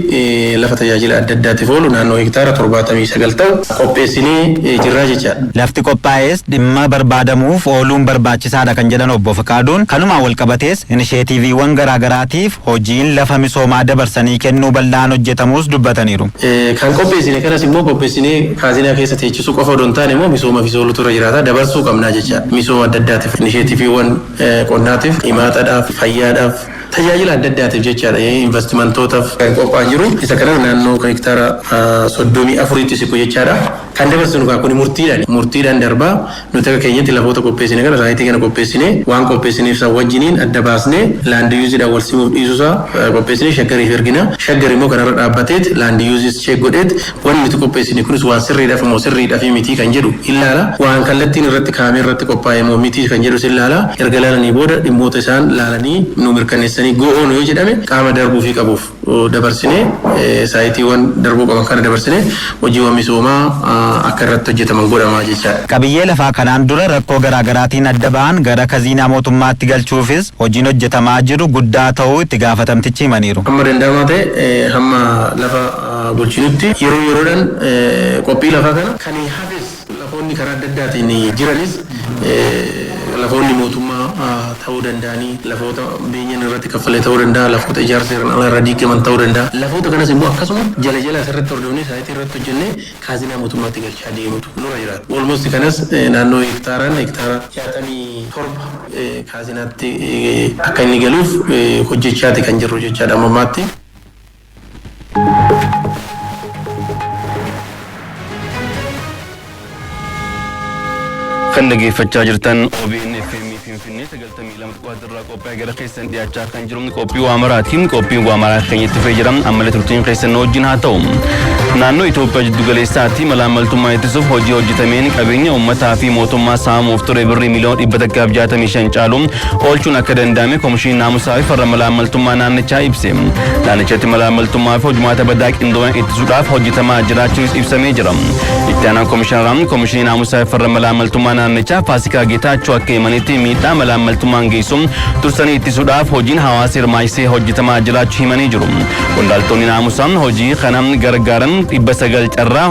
lafa tajaajila adda addaatiif oolu naannoo hektaara 79 ta'u qopheessinee jirraa jechaadha. Lafti qophaa'es dhimma barbaadamuuf ooluun barbaachisaadha kan jedhan obbo Fiqaaduun kanumaan walqabatees inisheetiiviiwwan garaagaraatiif hojiin lafa misoomaa dabarsanii kennuu bal'aan hojjetamuus dubbataniiru. Kan qopheessine kanas immoo qopheessinee kaazinaa keessa teechisuu qofa odoo hin taane immoo misooma fi oolutu irra jiraata dabarsuu qabnaa jechaadha. Misooma adda addaatiif inisheetiiviiwwan qonnaatiif, himaataadhaaf, fayyaadhaaf, tajaajila adda addaatiif jechaadha. Investimentootaaf kan qophaa'an jiru. Isa kanas naannoo hektaara 34tti siqu jechaadha. Kan dabarsinu kaa kuni murtiidhaan murtiidhaan darbaa. Nuti akka keenyatti lafoota qopheessine kana, saayitii kana qopheessine, waan qopheessineef san wajjiniin adda baasnee land useiidhaan wal simuuf dhiisuusaa qopheessine Shaggariif ergina. Shaggar immoo kanarra dhaabbateet land useis check godheet wanni nuti qopheessine kunis waan sirriidhaaf moo sirriidhaaf mitii kan jedhu ilaala. Waan kallattiin irratti kaa'amee irratti qophaa'e moo mitii kan jedhus ilaala. Erga laalanii booda dhimmoota isaan laalanii nu mirkaneessanii go'oon yoo jedhame qaama darbuu fi qabuuf dabarsine, saayitiiwwan darbuu qaban kana dabarsine hojiiwwan misoomaa akka irratti hojjetaman godhamaa jechaadha. Qabiyyee lafaa kanaan dura rakkoo garaagaraatiin adda ba'an gara kaziinaa mootummaatti galchuufis hojiin hojjetamaa jiru guddaa ta'uu itti gaafatamtichi himaniiru. Hamma danda'amaa ta'e hamma lafa bulchinutti yeroo yeroodhaan qophii lafaa kana kan hafes, lafoonni karaa adda addaatiin jiranis, lafoonni mootummaa ta'uu danda'anii, lafoota beenyaan irratti kaffalee ta'uu danda'a, lafoota ijaarsa seeraan alaa irra diigaman ta'uu danda'a. Lafoota kanas immoo akkasuma jala jala asirratti hordofnee saayitii irratti hojjennee kaazinaa mootummaatti galchaa deemutu nurra jiraata. Almost kanas naannoo hektaaraan hektaara 67 kaazinaatti akka inni galuuf hojjechaati kan jirru jechaadha amma ammaatti. Kan dhaggeeffachaa jirtan OBN FM Finfinnee 92.4 irraa qophaa'ee gara keessan dhiyaachaa kan jiru qophii waamaraatiin. Qophiin waamaraa keenyatti fufee jira. Ammallee turtiin keessan nu wajjin haa ta'u. Naannoo Itoophiyaa jiddu galeessaatti malaammaltummaa ittisuuf hojii hojjetameen qabeenya uummataa fi mootummaa saamuuf ture birrii miliyoona 165 caalu oolchuun akka danda'ame Komishinii Naamusaa fi Farra Malaammaltummaa naannichaa ibse. Naannichatti malaammaltummaa fi hojumaata badaa qindoomina ittisuudhaaf hojjetamaa jiraachuunis ibsamee jira. Itti aanaan komishinaraan Komishinii Naamusaa fi Farra Malaammaltummaa naannichaa Faasikaa Geetaachoo akka himanitti, miidhaa malaammaltummaan geessu dursanii ittisuudhaaf hojiin hawaasa hirmaachisee hojjetamaa jiraachuu himanii jiru. Qondaaltonni naamusaa hojii kana gargaaran 900 carraa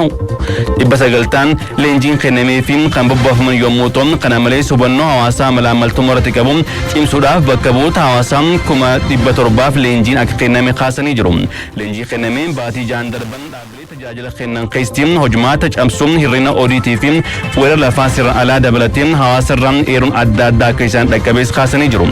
900 ta'an leenjiin kennamee fi kan bobbaafaman yommuu ta'u, kana malees hubannoo hawaasaa malaammaltummaa irratti qabu cimsuudhaaf bakka bu'oota hawaasaa 700,000f leenjiin akka kenname kaasanii jiru. Leenjii kennameen baatii 6n darban dhaabbilee tajaajila kennan keessatti hojumaata cabsuun, hir'ina odiitii fi weerara lafaa seeraan alaa dabalatee hawaasa irraa eeruun adda addaa akka isaan dhaqqabees kaasanii jiru.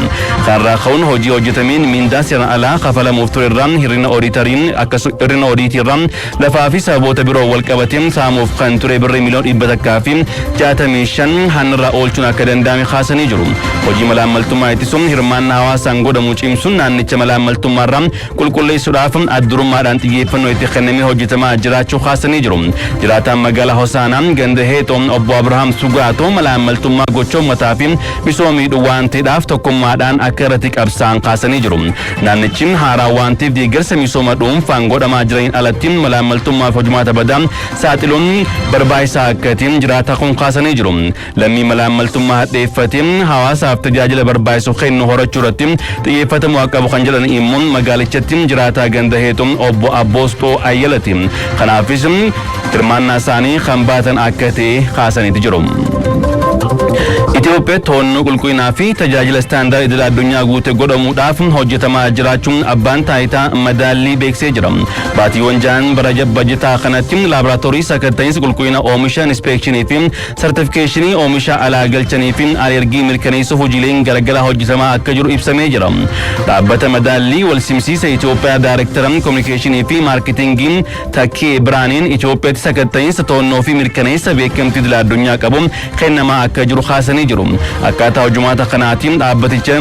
Kanarraa ka'uun hojii hojjetameen miindaa seeraan alaa kafalamuuf ture irraa, hir'ina odiitariin akkasuma hir'ina odiitii irraa, lafaa fi sababoota biroo wal qabatee saamuuf kan ture birrii miliyoona 165 hannarraa oolchuun akka danda'ame kaasanii jiru. Hojii malaammaltummaa ittisuun hirmaannaa hawaasaan godhamu cimsuun naannicha malaammaltummaarraa qulqulleessuudhaaf addurummaadhaan xiyyeeffannoo itti kennamee hojjetamaa jiraachuu kaasanii jiru. Jiraataan magaalaa Hosaanaa ganda Heexoo obbo Abrahaam Sugaatoo malaammaltummaa gocha uummataa fi misooma miidhuu waan ta'eedhaaf tokkummaadhaan akka irratti qabsaa'an kaasanii jiru. Naannichi haaraa waan ta'eef deeggarsa misooma dhuunfaan godhamaa jiraniin alatti malaammaltummaa malaammaltummaa fi hojumaata badaa saaxiluun barbaachisaa akka ta'e jiraataa kun kaasanii jiru. Lammii malaammaltummaa hadheeffatee hawaasaaf tajaajila barbaachisu kennu horachuu irratti xiyyeeffatamuu akka qabu kan jedhan immoo magaalichatti jiraataa ganda heetu obbo Abboostoo Ayyalati. Kanaafis hirmaannaa isaanii kan baatan akka ta'e kaasaniiti jiru. Itoophiyaa to'annoo qulqullinaa fi tajaajila istaandaardii idil addunyaa guute godhamuudhaaf hojjetamaa jiraachuun abbaan taayitaa madaallii beeksisee jira. Baatiiwwan 6 bara bajataa kanatti laaboraatoorii sakatta'iinsa qulqullina oomisha, inspeekshinii fi sartifikeeshinii oomisha alaa galchanii fi alergii mirkaneessuuf hojiileen garaagaraa hojjetamaa akka jiru ibsamee jira. Dhaabbata madaallii walsimsiisa Itoophiyaa daayirektara kominikeeshinii fi maarketingii Takkee Biraaniin Itoophiyaatti sakatta'iinsa to'annoo fi mirkaneessa beekamtii idil addunyaa qabu kennamaa akka jiru kaasanii jiru. Akkaataa hojumaata kanaatiin dhaabbaticha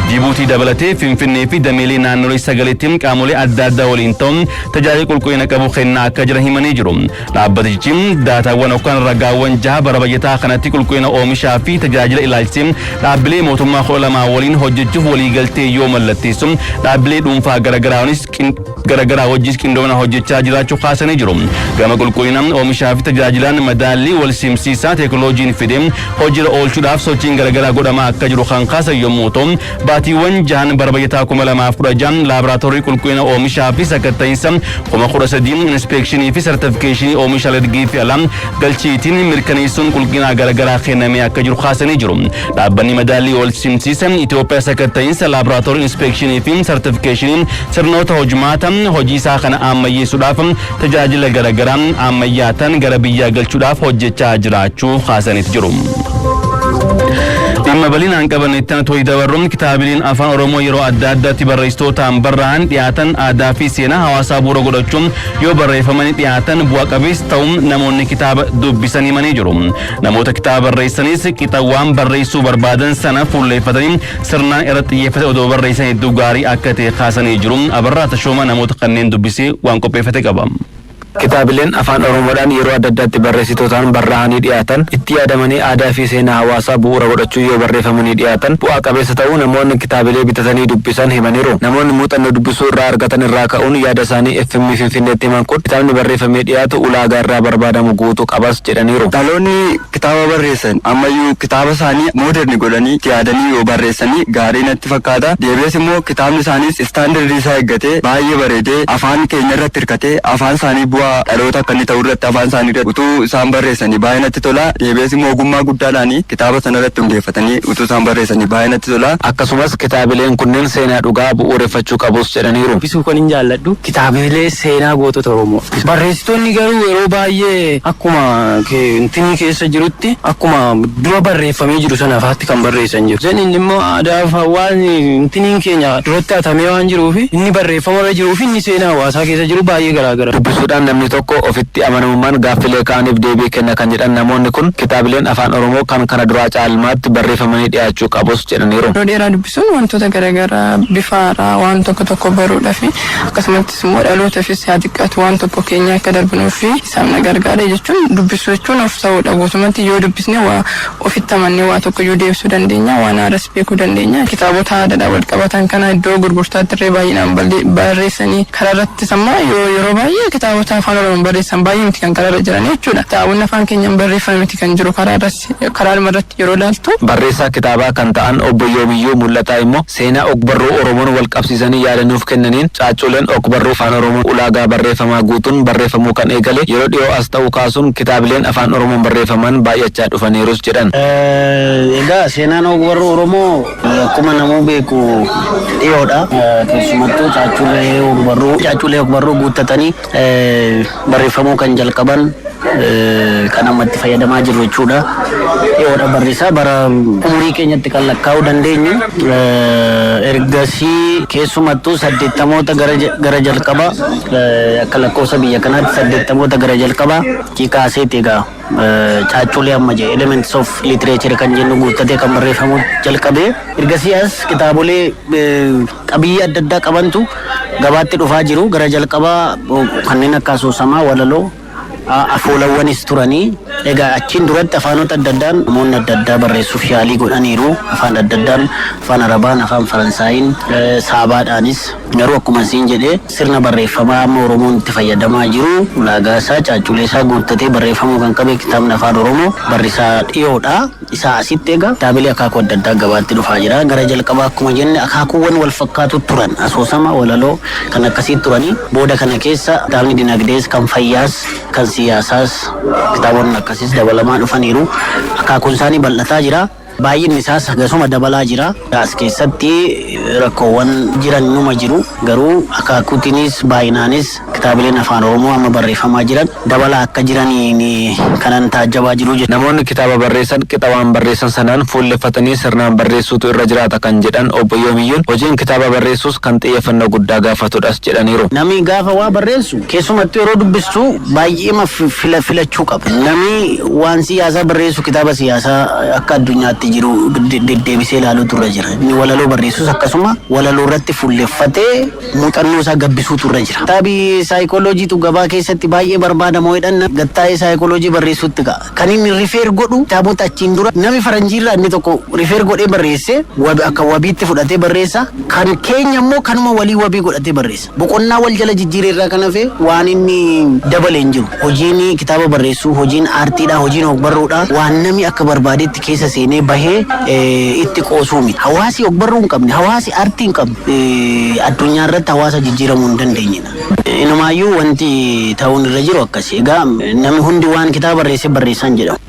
Jibuutii dabalatee Finfinnee fi dameelee naannolee sagaleetti qaamolee adda addaa waliin ta'uun tajaajila qulqullina qabu kennaa akka jiran himanii jiru. Dhaabbatichi daataawwan yookaan ragaawwan 6 bara bajataa kanatti qulqullina oomishaa fi tajaajila ilaalchisee dhaabbilee mootummaa 12 waliin hojjechuuf waliigaltee yoo mallatteessu, dhaabbilee dhuunfaa garaagaraa wajjis qindoomina hojjechaa jiraachuu kaasanii jiru. Gama qulqullina oomishaa fi tajaajilaan madaallii wal simsiisaa teekinooloojiin fidee hojiirra oolchuudhaaf sochiin garaagaraa godhamaa akka jiru kan kaasan yommuu ta'u, baatiiwwan 6 bara bajataa 2016 laaboraatoorii qulqullina oomishaa fi sakatta'iinsa 13,000 inspeekshinii fi sartifikeeshinii oomisha alergii fi alaa galchiitiin mirkaneessuun qulqullina garaagaraa kennamee akka jiru kaasanii jiru. Dhaabbanni madaallii wal simsiisa Itoophiyaa sakatta'iinsa laaboraatoorii inspeekshinii fi sartifikeeshinii sirnoota hojumaata hojii isaa kana ammayyeessuudhaaf tajaajila garaagaraa ammayyaatan gara biyyaa galchuudhaaf hojjechaa jiraachuu kaasaniiti jiru. Dhimma bal'inaan qaban itti to'i dabarruun, kitaabileen afaan Oromoo yeroo adda addaatti barreessitootaan barraa'an dhiyaatan aadaa fi seenaa hawaasaa bu'uura godhachuun yoo barreeffamanii dhiyaatan bu'a qabeessa ta'uun namoonni kitaaba dubbisan himanii jiru. Namoota kitaaba barreessanis qixawwaan barreessuu barbaadan sana fuulleeffatanii sirnaan irratti xiyyeeffate odoo barreessan hedduu gaarii akka ta'e kaasanii jiru. Abarraa Tashooma namoota kanneen dubbisee waan qopheeffate qaba. Kitaabileen afaan Oromoodhaan yeroo adda addaatti barreessitootaan barraa'anii dhiyaatan itti yaadamanii aadaa fi seenaa hawaasaa bu'uura godhachuu yoo barreeffamanii dhiyaatan bu'aa qabeessa ta'uu namoonni kitaabilee bitatanii dubbisan himaniiru. Namoonni muuxannoo dubbisuu irraa argatan irraa ka'uun yaada isaanii FM Finfinneetti himan kun kitaabni barreeffamee dhiyaatu ulaagaa irraa barbaadamu guutuu qabas jedhaniiru. Dhaloonni kitaaba barreessan ammayyuu kitaaba isaanii modern godhanii itti yaadanii yoo barreessanii gaarii natti fakkaata. Deebi'ees immoo kitaabni isaaniis istaandardii isaa eeggatee baay'ee bareedee afaan keenya irratti hirkatee afaan isaanii bu'aa dhaloota akka inni ta'u irratti afaan isaanii irratti utuu isaan barreessanii baay'ee natti tola. Deebi'ees immoo ogummaa guddaadhaan kitaaba sana irratti hundeeffatanii utuu isaan barreessanii baay'ee natti tola. Akkasumas kitaabileen kunneen seenaa dhugaa bu'uureffachuu qabus jedhaniiru. Dubbisuu kan hin jaalladhu kitaabilee seenaa gootota Oromoo. Barreessitoonni garuu yeroo baay'ee akkuma intinii keessa jirutti, akkuma dura barreeffamee jiru sana afaatti kan barreessan jiru. Zan inni immoo aadaa fi hawaasni intiniin keenya duratti hatamee waan jiruuf, inni barreeffama irra jiruu fi inni seenaa hawaasaa keessa jiru baay'ee garaagara. Dubbisuudhaan namni tokko ofitti amanamummaan gaaffilee ka'aniif deebii kenna kan jedhan namoonni kun kitaabileen afaan Oromoo kan kana duraa caalmaatti barreeffamanii dhiyaachuu qabus jedhaniiru. Yeroo dheeraa dubbisuun wantoota garaagaraa bifa haaraa waan tokko tokko baruudhaa fi akkasumattis immoo dhalootaafis haa xiqqaatu waan tokko keenya akka darbinuu fi isaan na gargaara jechuun, dubbisuu jechuun of ta'uudha. Guutumatti yoo dubbisne waa ofitti amannee waa tokko iyyuu deebisuu dandeenya, waan haaras beekuu dandeenya. Kitaabota aadaadhaan wal qabatan kana iddoo gurgurtaatti illee baay'inaan barreessanii, karaa irrattis amma yeroo baay'ee kitaabota afaan Oromoon barreessan baay'ee miti kan karaarra jiran jechuudha. Kitaabonni afaan keenyaan barreeffame miti kan jiru karaa irratti, karaa irratti yeroo ilaaltu. Barreessaa kitaabaa kan ta'an obbo Yoomiyyuu Mul'ataa immoo seenaa ogbarruu Oromoon wal qabsiisanii yaadanuuf kennaniin caacculeen ogbarruu afaan Oromoon ulaagaa barreeffamaa guutuun barreeffamuu kan eegale yeroo dhiyoo as ta'uu kaasuun kitaabileen afaan Oromoon barreeffaman baay'achaa dhufaniirus jedhan. Egaa seenaan ogbarruu Oromoo akkuma namuu beeku dhiyoodha. Keessumattuu caacculee ogbarruu guuttatanii barreeffamuu kan jalqaban kan amma itti fayyadamaa jirru jechuudha. Dhiyoodha, barreessaa bara umurii keenyatti kan lakkaa'uu dandeenyu. Ergasii keessumattuu 80moota gara jalqabaa, akka lakkoofsa biyya kanaatti 80moota gara jalqabaa kaaseeti egaa caacculee amma jedhe elements of literature kan jennu guuttatee kan barreeffamu jalqabee. Ergasii as kitaabolee qabiyyee adda addaa qabantu gabaatti dhufaa jiru. Gara jalqabaa kanneen akka asoosamaa, walaloo, afoolawwanis turanii. Egaa achiin duratti afaanota adda addaan namoonni adda addaa barreessuuf yaalii godhaniiru. Afaan adda addaan, afaan Arabaan, afaan Faransaayiin, Saabaadhaanis. Garuu akkuma siin jedhee, sirna barreeffamaa amma Oromoon itti fayyadamaa jiru ulaagaa isaa, caacculee isaa guuttatee barreeffamuu kan qabe kitaabni afaan Oromoo barrisaa dhiyoodha. Isaa asitti egaa kitaabilee akaakuu adda addaa gabaatti dhufaa jira. Gara jalqabaa akkuma jenne akaakuuwwan wal fakkaatu turan, asoosama, walaloo kan akkasii turanii. Booda kana keessa kitaabni dinagdees, kan fayyaas, kan siyaasaas, kitaabonni akkasiis dabalamaa dhufaniiru. Akaakuun isaanii bal'ataa jira. Baay'inni isaas akkasuma dabalaa jira. As keessatti rakkoowwan jiran numa jiru. Garuu akaakuutiinis baay'inaanis kitaabileen afaan Oromoo amma barreeffamaa jiran dabalaa akka jiraniin kanan taajjabaa jiru jechuudha. Namoonni kitaaba barreessan qixa waan barreessan sanaan fuulleffatanii sirnaan barreessuutu irra jiraata kan jedhan obbo Yoomiyyuun, hojiin kitaaba barreessuus kan xiyyeeffannoo guddaa gaafatudhas jedhaniiru. Namni gaafa waa barreessu, keessumattuu yeroo dubbistu, baay'eema filachuu qaba. Namni waan siyaasaa barreessu kitaaba siyaasaa akka addunyaatti jiru deddeebisee ilaaluutu irra jira. Inni walaloo barreessus akkasuma walaloo irratti fuulleffatee muuxannoo isaa gabbisuutu irra jira. Kitaabi saayikooloojiitu gabaa keessatti baay'ee barbaadamoo jedhan gattaa'ee saayikooloojii barreessuutti ka'a. Kan inni refer godhu kitaabota achiin dura namni faranjiirraa inni tokko refer godhee barreesse akka wabiitti fudhatee barreessa. Kan keenya immoo kanuma walii wabii godhatee barreessa. Boqonnaa wal jala jijjiiree irraa kan hafe waan inni dabale hin jiru. Hojiin kitaaba barreessuu, hojiin aartiidha, hojiin ogbarruudha. Waan namni akka barbaadetti keessa seenee bahee itti qoosuu miti. Hawaasi ogbarruu hin qabne, hawaasi aartii hin qabne addunyaa irratti hawaasa jijjiiramuu hin dandeenyedha. Inumaayyuu wanti ta'uun irra jiru akkasi. Egaa namni hundi waan kitaaba barreessee barreessaan jedhamu.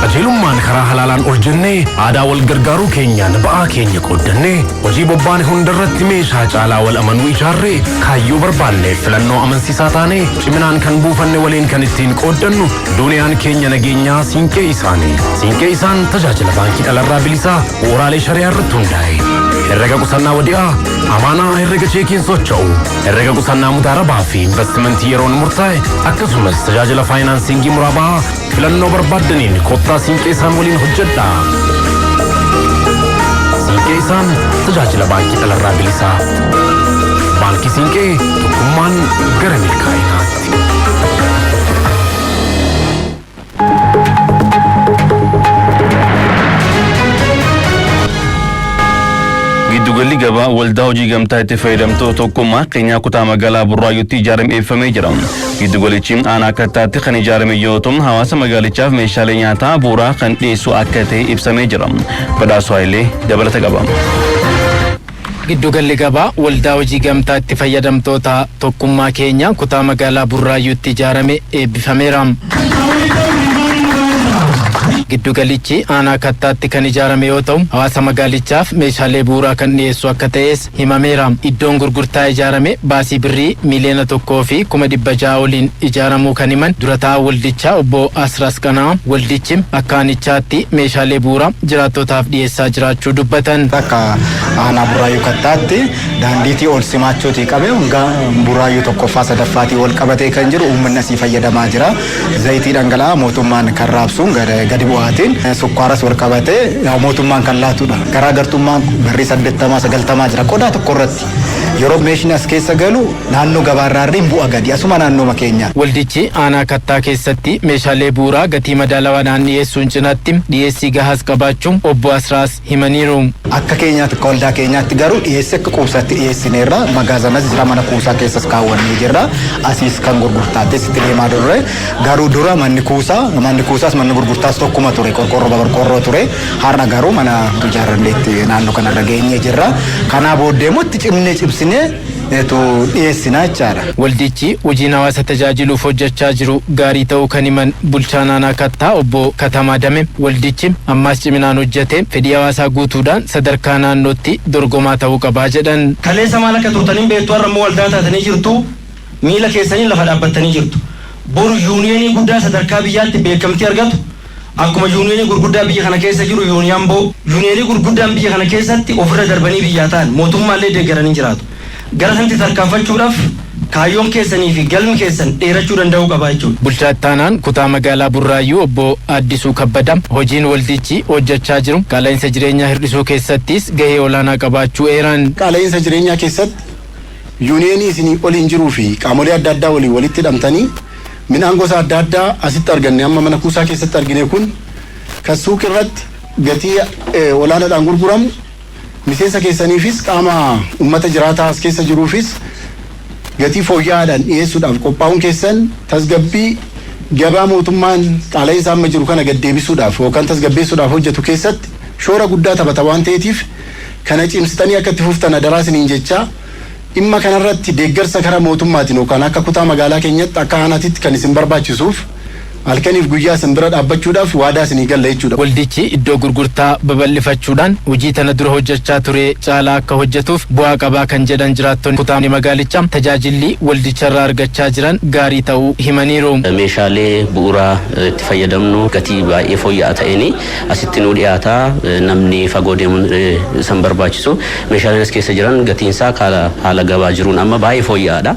Qajeelummaan karaa halaalaan ol jennee, aadaa wal gargaaruu keenyaan ba'aa keenya qooddannee, hojii bobbaane hundarratti meeshaa caalaa wal amanuu ijaarree, kaayyoo barbaanne filannoo amansiisaa taane, ciminaan kan buufanne waliin kan ittiin qooddannu, duniyaan keenya nageenyaa siinqee isaanii. Siinqee isaan tajaajila baankii dhalarraa bilisaa bu'uuraalee shari'aa irratti hundaa'e. Herrega qusannaa wadi'aa, amaanaa, herrega cheekiin socho'u, herrega qusannaa mudaarabaa fi investimentii yeroon murtaa'e, akkasumas tajaajila faayinaansingii muraabaa filannoo barbaaddaniin kottaa siinqee isaan waliin hojjedhaa. Siinqee isaan tajaajila baankii dhalarraa bilisaa. Baankii Siinqee, tokkummaan gara milkaa'inaatti. Giddugalli gabaa waldaa hojii gamtaa itti fayyadamtoota tokkummaa keenyaa kutaa magaalaa Burraayyuutti ijaarame eebbifamee jira. Giddugalichi aanaa Kattaatti kan ijaarame yoo ta'u, hawaasa magaalichaaf meeshaalee nyaataa bu'uuraa kan dhiyeessu akka ta'e ibsamee jira. Badhaasuu Hayilee dabalata qaba. Giddugalli gabaa waldaa hojii gamtaa itti fayyadamtoota tokkummaa keenya kutaa magaalaa Burraayyuutti ijaarame eebbifameera. Giddugalichi aanaa Kattaatti kan ijaarame yoo ta'u, hawaasa magaalichaaf meeshaalee bu'uuraa kan dhiyeessu akka ta'es himameera. Iddoon gurgurtaa ijaarame baasii birrii 1,600,000 oliin ijaaramuu kan himan durataa waldichaa obbo Asras Qanaa, waldichi akka aanichaatti meeshaalee bu'uuraa jiraattotaaf dhiyeessaa jiraachuu dubbatan. Akka aanaa Burraayyuu Kattaatti daandiitii ol simaachuutii qabee hanga Burraayyuu tokkoffaa sadaffaatii wal qabatee kan jiru uummanni asii fayyadamaa jira. Zayitii dhangala'aa mootummaan kan raabsuun gadi bu'aatiin, sukkaaras wal qabatee mootummaan kan laatudha. Garaagartummaan birrii 80, 90 jira qodaa tokko irratti. Yeroo meeshaan as keessa galu naannoo gabaarraa irra hin bu'a gadi asuma naannooma keenya. Waldichi aanaa Kattaa keessatti meeshaalee bu'uuraa gatii madaalawaadhaan dhiyeessuun cinaatti dhiyeessii gahaas qabaachuun obbo Asraas himaniiru. Akka keenyaatti, akka waldaa keenyaatti garuu dhiyeessii akka quubsaatti dhiyeessineerra. Magaazanas jira, mana kuusaa keessas kaawwannee jirra. Asiis kan gurgurtaattis itti deemaa turre. Garuu dura manni kuusaa, manni kuusaas manni gurgurtaas tokkuma ture, qorqorroo qorqorroo ture. Har'a garuu mana ijaarranneetti naannoo kanarra geenyee jirra. Kanaa booddee immoo itti cimnee cimsinee eetu dhiyeessinaa jechaadha. Waldichi hojiin hawaasa tajaajiluuf hojjechaa jiru gaarii ta'uu kan himan bulchaan aanaa Kattaa obbo Katamaa Dame, waldichi ammaas ciminaan hojjete fedhii hawaasaa guutuudhaan sadarkaa naannootti dorgomaa ta'uu qabaa jedhan. Kaleessa maal akka turtaniin beektu, har'a immoo waldaa taatanii jirtu, miila keessanii lafa dhaabbattanii jirtu. Boru yuuniyeenii guddaa sadarkaa biyyaatti beekamtii argatu, akkuma yuuniyeenii gurguddaa biyya kana keessa jiru, yuuniyaan boo yuuniyeenii gurguddaan biyya kana keessatti ofirra darbanii biyyaa ta'an mootummaallee deeggaranii jiraatu. Gara sanatti tarkaanfachuudhaaf Kaayyoon keessanii fi galmi keessan dheerachuu danda'uu qaba jechuudha. Bulchaa ittaanaan kutaa magaalaa Burraayyuu obbo Addisuu Kabbada hojiin waldichi hojjechaa jiru qaala'insa jireenyaa hir'isuu keessattis gahee olaanaa qabaachuu eeran. Qaala'insa jireenyaa keessatti yuuniyeenii isinii oliin jiruu fi qaamolee adda addaa waliin walitti hidhamtanii midhaan gosa adda addaa asitti arganne, amma mana kuusaa keessatti argine kun, kan suuqii irratti gatii olaanaadhaan gurguramu, miseensa keessaniifis qaama uummata jiraataa as keessa jiruufis gatii fooyya'aadhaan dhiyeessuudhaaf qophaa'uun keessan tasgabbii gabaa mootummaan qaala'insa amma jiru kana gaddeebisuudhaaf yookaan tasgabbeessuudhaaf hojjetu keessatti shoora guddaa taphata waan ta'eetiif, kana cimsitanii akka itti fuftan adaraa isiniin jechaa, dhimma kanarratti deeggarsa karaa mootummaatiin yookaan akka kutaa magaalaa keenyatti, akka aanaatitti kan isin barbaachisuuf halkaniif guyyaa isin bira dhaabbachuudhaaf waadaa isinii galla jechuudha. Waldichi iddoo gurgurtaa babal'ifachuudhaan hojii tana dura hojjechaa ture caalaa akka hojjetuuf bu'aa qabaa kan jedhan jiraattonni kutaa magaalichaa, tajaajilli waldicharraa argachaa jiran gaarii ta'uu himaniiru. Meeshaalee bu'uuraa itti fayyadamnu gatii baay'ee fooyya'aa ta'een asitti nuu dhiyaataa. Namni fagoo deemuun isan barbaachisu. Meeshaaleen as keessa jiran gatiin isaa haala gabaa jiruun amma baay'ee fooyya'aadha.